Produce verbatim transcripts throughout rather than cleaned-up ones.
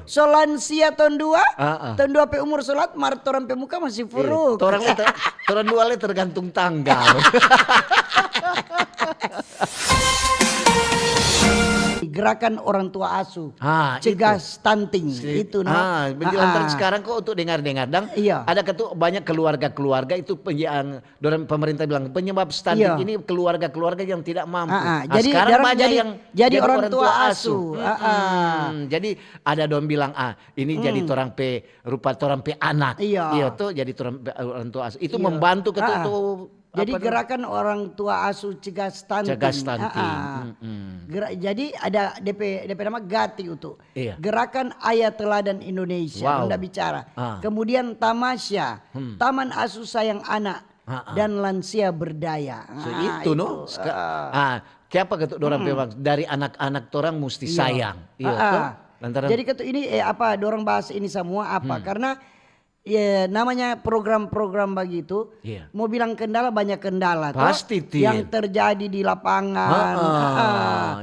So lansia tong dua, ah, ah, tong dua pe umur so lat, mar torang pe muka masih furuk. Torang le ter-, torang dua le tergantung tanggal. Gerakan orang tua asuh, ah, cegah itu. Stunting, itu, no? Ah, lantaran sekarang kok untuk dengar-dengar, dang, iya, ada ketu-, banyak keluarga-keluarga itu yang dorang pemerintah bilang penyebab stunting, iya, ini keluarga-keluarga yang tidak mampu. Ah, ah. Nah, jadi sekarang banyak jadi, yang jadi orang tua asuh. Ah, ah. Jadi ada dong bilang, ah, ini jadi torang pe, rupa torang pe anak. Iya. Iya, tuh, jadi torang pe, orang tua asuh. Itu membantu ketu-, tuh, jadi gerakan orang tua asuh cegah stunting. Cegah stunting. Ah, ah. Gera-, jadi ada D P, D P nama Gati itu. Iya. Gerakan Ayah Teladan Indonesia, wow, nda bicara. Ah. Kemudian Tamasya, Taman Asuh Sayang Anak, dan Lansia Berdaya. So, ah, itu, no? Itu. Kiapa ketu dorang pe bang, dari anak-anak torang musti sayang. Iya, toh? Lantaran jadi ketu ini, eh, apa, dorang bahas ini samua apa? Karena, ya, namanya program-program bagitu, iya, mau bilang kendala, banyak kendala, toh? Pasti, Tin. Yang terjadi di lapangan.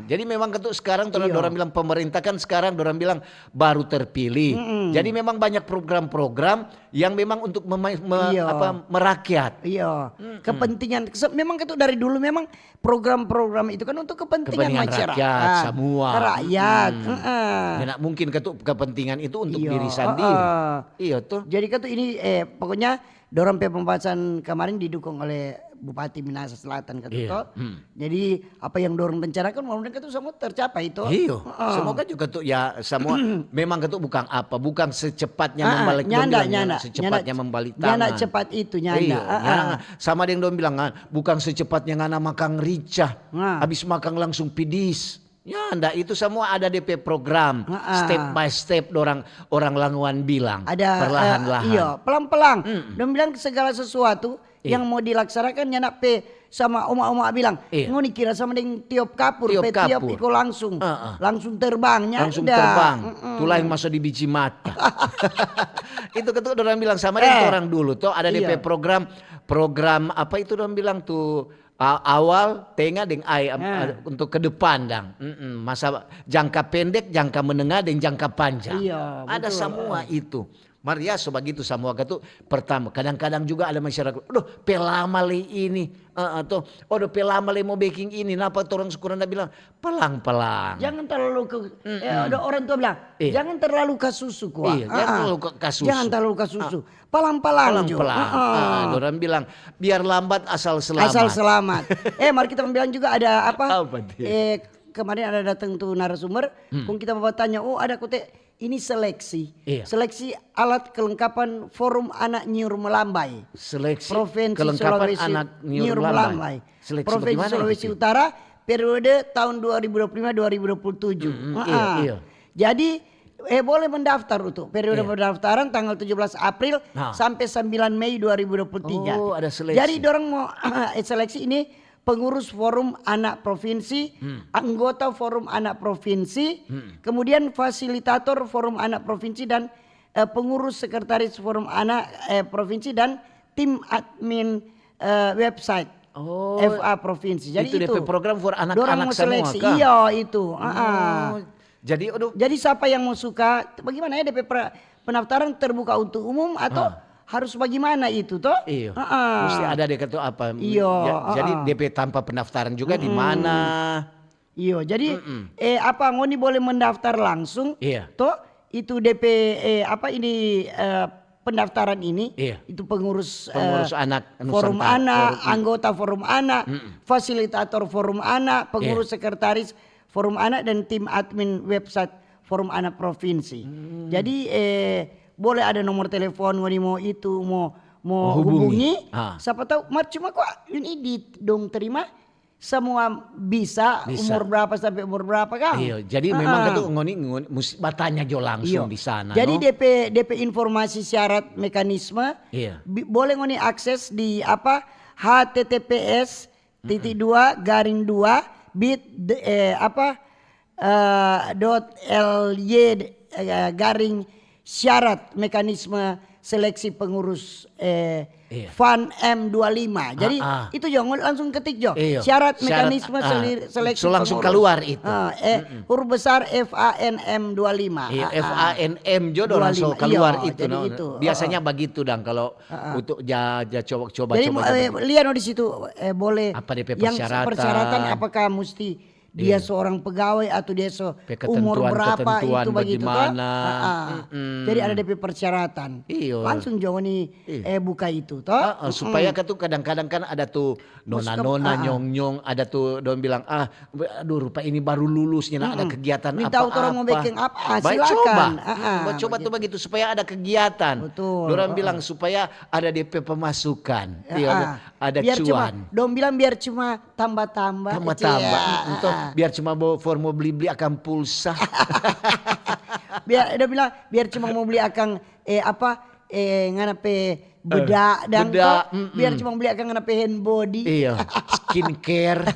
Jadi memang ketu sekarang, iya, dorang bilang pemerintah kan sekarang dorang bilang baru terpilih. Jadi memang banyak program-program yang memang untuk mema-, me-, iya, apa, merakyat. Iya. Kepentingan, se-, memang itu dari dulu memang program-program itu kan untuk kepentingan masyarakat, rakyat, semua. Rakyat, heeh. Nggak mungkin ketu-, kepentingan itu untuk diri sendiri. Iya, heeh. Iya, tuh. Jadi ketu ini, eh, pokoknya dorang pe pembahasan kemarin didukung oleh Bupati Minahasa Selatan, ketu, toh. Jadi, apa yang dorang rencanakan, mudah-mudahan itu semua tercapai, toh. Iyo. Heeh. Semoga juga tuh, ya, semua memang itu bukan apa, bukan secepatnya membalik, nyanda, nyanda, secepatnya membalik tangan. Nyanda cepat itu, nyanda. Iyo, nyanda. Sama deng dong bilang, ah, bukan secepatnya ngana makang rica, habis makang langsung pidis. Nyanda, itu semua ada D P program, step by step, dorang, orang languan bilang, ada, perlahan-lahan. Iyo, pelang-pelang. Dong bilang segala sesuatu yang mau dilaksanakan, nyanda pe sama oma-oma bilang, ngoni kira sama deng tiop kapur, pe tiop iko langsung, langsung terbang, nyanda. Langsung terbang, tu laeng maso di biji mata. Itu ketu dorang bilang sama deng orang dulu, toh, ada D P program, program apa itu dong bilang tuh, a-, awal, tenga, deng ai-, a-, untuk ke depan, dang. Masa jangka pendek, jangka menengah, deng jangka panjang. Iya, ada betul, semua itu. Mar ya, so bagitu samua ketu pertama. Kadang-kadang juga ada masyarakat, "Aduh, pe lama lei ini." Heeh, toh. "Aduh, pe lama lei mo beking ini. Napa torang sukur nda bilang, pelang-pelang." Jangan terlalu ke, eh, ada orang tua bilang, "Jangan terlalu kasusu, kwa." Iya, jangan terlalu ke-, kasusu. Jangan terlalu kasusu. Pelang-pelang jo. Pelang-pelang. Heeh. Ah, dorang bilang, "Biar lambat asal selamat." Asal selamat. Eh, mar kita bilang juga ada apa? Apa dia? Eh, kemarin ada datang tu narasumber, kong kita bawa tanya, "Oh, ada kote ini seleksi." Iya. Seleksi alat kelengkapan Forum Anak Nyiur Melambai. Seleksi kelengkapan Sulawesi, anak nyiur melambai. Seleksi Provinsi bagaimana Sulawesi itu? Utara, periode tahun dua ribu dua puluh lima dua ribu dua puluh tujuh. Mm, mm, iya, heeh, iya. Jadi, eh, boleh mendaftar untuk periode pendaftaran tanggal tujuh belas April sampai sembilan Mei dua ribu dua puluh tiga. Oh, ada seleksi. Jadi, dorang mau, eh, seleksi ini pengurus Forum Anak Provinsi, anggota Forum Anak Provinsi, kemudian fasilitator Forum Anak Provinsi, dan, eh, pengurus sekretaris Forum Anak, eh, Provinsi, dan tim admin, eh, website F A Provinsi. Jadi itu, itu D P program for anak-anak semua, seleksi. Iya, itu. Oh. Jadi, aduh. Jadi, siapa yang mau suka, bagaimana ya, D P pra-, pendaftaran terbuka untuk umum atau harus bagaimana itu, toh? Iyo. Heeh. Mesti ada deh, ketua apa? Iyo, ja-, jadi heeh. D P tanpa pendaftaran juga di mana? Iyo, jadi, eh, apa, ngoni boleh mendaftar langsung, toh? Itu D P, eh, apa ini, eh, pendaftaran ini, itu pengurus, eh, pengurus anak Forum Nusantara, Anak, forum, anggota Forum Anak, fasilitator Forum Anak, pengurus sekretaris Forum Anak, dan tim admin website Forum Anak Provinsi. Jadi, eh, boleh ada nomor telepon, ngoni mau itu, mau, mau hubungi. Sapa tahu, mar cuma kwa ini di dong terima semua bisa, umur berapa sampai umur berapa, kang? Iyo, jadi memang ketu ngoni, ngoni mus-, batanya jo langsung di sana, no? Jadi D P, D P informasi syarat mekanisme, bi-, boleh ngoni akses di apa, H T T P S titik dua garing dua bit, eh, apa, eh, dot L Y, eh, garing syarat mekanisme seleksi pengurus eh, Iya. Fun M dua lima. Jadi Ah, ah. itu jo, ngoni langsung ketik jo. Iya. Syarat Syarat, mekanisme ah, seli- seleksi so langsung pengurus. Keluar itu. Ah, eh, huruf besar F A N M dua lima. Iya, Ah, ah. F A N M jo dorang so Dua lima. Keluar Iya, itu. jadi No. itu. Biasanya Ah, ah. Begitu dang kalau untuk ja ja coba coba Jadi coba. eh, lihat no di situ eh, boleh Apa D P yang persyaratan? Persyaratan apakah mesti dia seorang pegawai atau dia so Pe umur ketentuan- berapa ketentuan itu begitu toh? bagaimana? Ah, ah. Jadi ada D P persyaratan. Iyo. Langsung jo ngoni eh, buka itu toh. Ah, ah, supaya kan tuh kadang-kadang kan ada tuh nona-nona nyong-nyong ada tuh dong bilang ah aduh rupa ini baru lulusnya nah ada kegiatan Minta apa orang mau bikin apa, ah, Baik, silakan. coba. Ah, ah, Coba tuh begitu supaya ada kegiatan. Betul, Orang ah, bilang supaya ada D P pemasukan. Iya, Ah, ada biar cuan. Cuma, dong bilang biar cuma tambah-tambah. Tambah-tambah. Iya, Entah, ah, ah. Biar cuma bawa for mau beli-beli akan pulsa. Biar dia bilang biar cuma mau beli akang eh apa eh ngana pe bedak dang bedak, toh, biar cuma beli akang ngana pe hand body. Iya, skincare.